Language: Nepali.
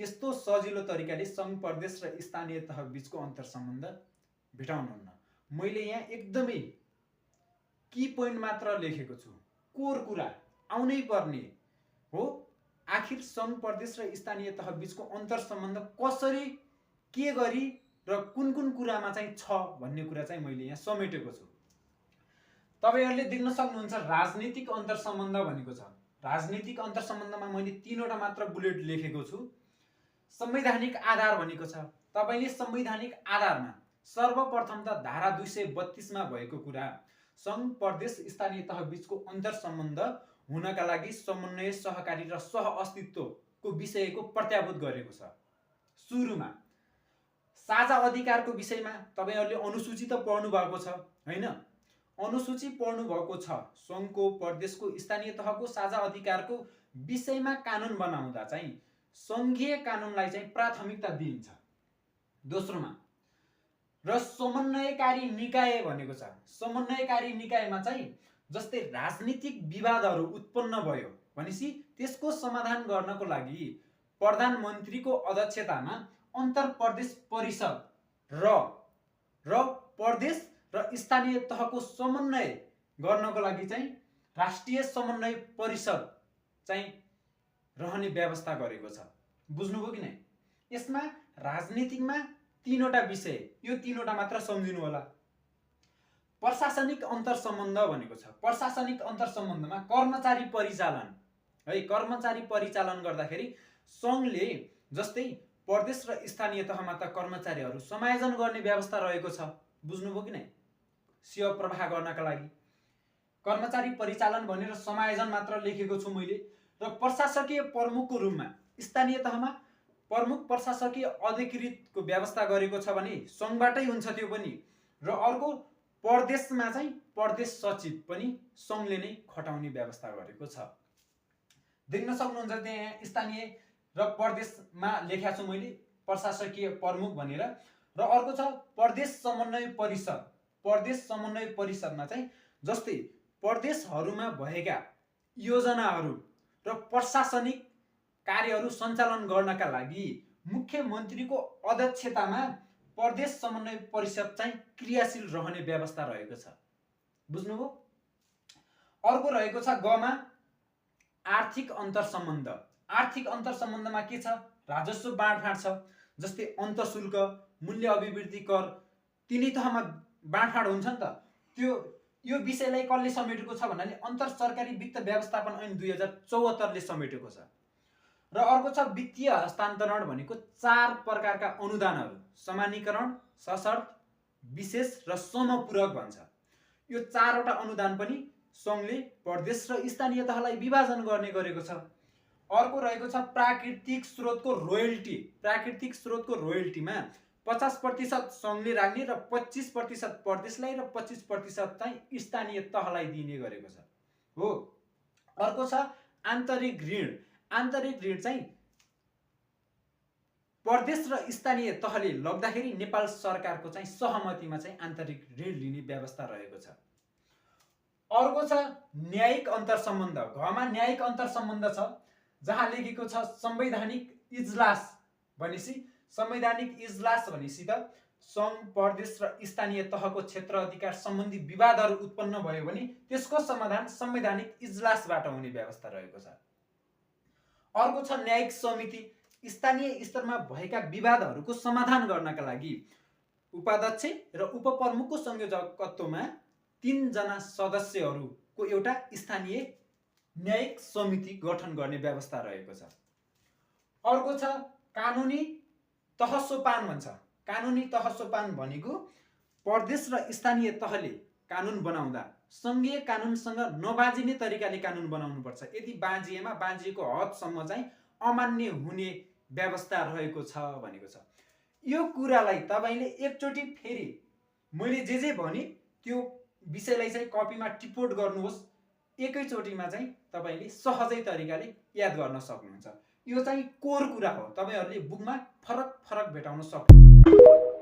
यस्तो सजिलो तरिकाले सङ्घ प्रदेश र स्थानीय तह बीचको अन्तर सम्बन्ध भेटाउनुहुन्न। मैले यहाँ एकदमै की पोइन्ट मात्र लेखेको छु, कोर कुरा आउनै पर्ने हो। आखिर सङ्घ प्रदेश र स्थानीय तह बीचको अन्तर सम्बन्ध कसरी, के गरी र कुन कुन कुरामा चाहिँ छ भन्ने कुरा चाहिँ मैले यहाँ समेटेको छु। तपाईहरुले देख्न सक्नुहुन्छ राजनीतिक अन्तर सम्बन्ध भनेको छ। राजनीतिक अन्तर सम्बन्धमा मैले 3वटा मात्र बुलेट लेखेको छु। संवैधानिक आधार भनेको छ। तपाईले संवैधानिक आधारमा सर्वप्रथम त धारा 232 मा भएको कुरा सङ्घ प्रदेश स्थानीय तह बीचको अन्तर सम्बन्ध हुनका लागि समन्वय, सहकारी र सह अस्तित्वको विषयको प्रत्याभूत गरेको छ। सुरुमा साझा अधिकारको विषयमा तपाईहरुले अनुसूची त पढ्नु भएको छ हैन? अनुसूची पढ्नु भएको छ। सङ्घको, प्रदेशको, स्थानीय तहको साझा अधिकारको विषयमा कानुन बनाउँदा चाहिँ सङ्घीय कानुनलाई चाहिँ प्राथमिकता दिइन्छ। दोस्रोमा र समन्वयकारी निकाय भनेको छ। समन्वयकारी निकायमा चाहिँ जस्तै राजनीतिक विवादहरू उत्पन्न भयो भनेपछि त्यसको समाधान गर्नको लागि प्रधानमन्त्रीको अध्यक्षतामा अन्तर प्रदेश परिषद र प्रदेश र स्थानीय तहको समन्वय गर्नको लागि चाहिँ राष्ट्रिय समन्वय परिषद चाहिँ रहने व्यवस्था गरेको छ। बुझ्नुभयो कि नै? यसमा राजनीतिकमा 3वटा विषय, यो 3वटा मात्र सम्झिनु होला। प्रशासनिक अन्तर सम्बन्ध भनेको छ। प्रशासनिक अन्तर सम्बन्धमा कर्मचारी परिचालन है, कर्मचारी परिचालन गर्दाखेरि सङ्घले जस्तै प्रदेश र स्थानीय तहमा त कर्मचारीहरू समायोजन गर्ने व्यवस्था रहेको छ। बुझ्नुभयो कि नै? सेवा प्रवाह गर्नका लागि कर्मचारी परिचालन भनेर समायोजन मात्र लेखेको छु मैले। र प्रशासकीय प्रमुखको रूपमा स्थानीय तहमा प्रमुख प्रशासकीय अधिकृतको व्यवस्था गरेको छ भने सङ्घबाटै हुन्छ त्यो पनि। र अर्को प्रदेशमा चाहिँ प्रदेश सचिव पनि सङ्घले नै खटाउने व्यवस्था गरेको छ। देख्न सक्नुहुन्छ त्यहाँ स्थानीय र प्रदेशमा लेखेको छु मैले प्रशासकीय प्रमुख भनेर। र अर्को छ प्रदेश समन्वय परिषद। प्रदेश समन्वय परिषदमा चाहिँ जस्तै प्रदेशहरूमा भएका योजनाहरू र प्रशासनिक कार्यहरू सञ्चालन गर्नका लागि मुख्यमन्त्रीको अध्यक्षतामा प्रदेश समन्वय परिषद चाहिँ क्रियाशील रहने व्यवस्था रहेको छ। बुझ्नुभयो? अर्को रहेको छ गमा आर्थिक अन्तर सम्बन्ध। आर्थिक अन्तर सम्बन्धमा के छ? राजस्व बाँडफाँड छ। जस्तै अन्तशुल्क, मूल्य अभिवृद्धि कर, तिनै तहमा बाँडफाँड हुन्छ नि त। यो विषयलाई कसले समेटेको छ भन्नाले अन्तर सरकारी वित्त व्यवस्थापन ऐन 2074 ले समेटेको छ। र अर्को छ वित्तीय हस्तान्तरण भनेको 4 प्रकारका अनुदानहरू, समानीकरण, सशर्त, विशेष र समपूरक भन्छ। यो 4वटा अनुदान पनि सङ्घले प्रदेश र स्थानीय तहलाई विभाजन गर्ने गरेको छ। अर्को रहेको छ प्राकृतिक स्रोतको रोयल्टी। प्राकृतिक स्रोतको रोयल्टीमा 50% सङ्घले राख्ने र 25% प्रदेशलाई र 25% चाहिँ स्थानीय तहलाई दिने गरेको छ हो। अर्को छ आन्तरिक ऋण। आन्तरिक ऋण चाहिँ प्रदेश र स्थानीय तहले लग्दाखेरि नेपाल सरकारको चाहिँ सहमतिमा चाहिँ आन्तरिक ऋण लिने व्यवस्था रहेको छ। अर्को छ न्यायिक अन्तर सम्बन्ध। घमा न्यायिक अन्तर सम्बन्ध छ जहाँ लेखेको छ संवैधानिक इजलास भनेपछि संवैधानिक इजलास भनेपछि त सङ्घ, प्रदेश र स्थानीय तहको क्षेत्र अधिकार सम्बन्धी विवादहरू उत्पन्न भयो भने त्यसको समाधान संवैधानिक इजलासबाट हुने व्यवस्था रहेको छ। अर्को छ न्यायिक समिति। स्थानीय स्तरमा भएका विवादहरूको समाधान गर्नका लागि उपाध्यक्ष र उपप्रमुखको संयोजकत्वमा 3 जना सदस्यहरूको एउटा स्थानीय न्यायिक समिति गठन गर्ने व्यवस्था रहेको छ। अर्को छ कानुनी तहसोपान भन्छ। कानुनी तहसोपान भनेको प्रदेश र स्थानीय तहले कानुन बनाउँदा सङ्घीय कानुनसँग नबाजिने तरिकाले कानुन बनाउनुपर्छ। यदि बाजिएमा बाजिएको हदसम्म चाहिँ अमान्य हुने व्यवस्था रहेको छ भनेको छ। यो कुरालाई तपाईले एकचोटि फेरि मैले जे भने त्यो विषयलाई चाहिँ कपीमा टिपोट गर्नुहोस्। एकैचोटिमा चाहिँ तपाईले सहजै तरिकाले याद गर्न सक्नुहुन्छ। यो चाहिँ कोर कुरा हो। तपाईहरुले बुकमा फरक फरक भेटाउन सक्नुहुन्छ।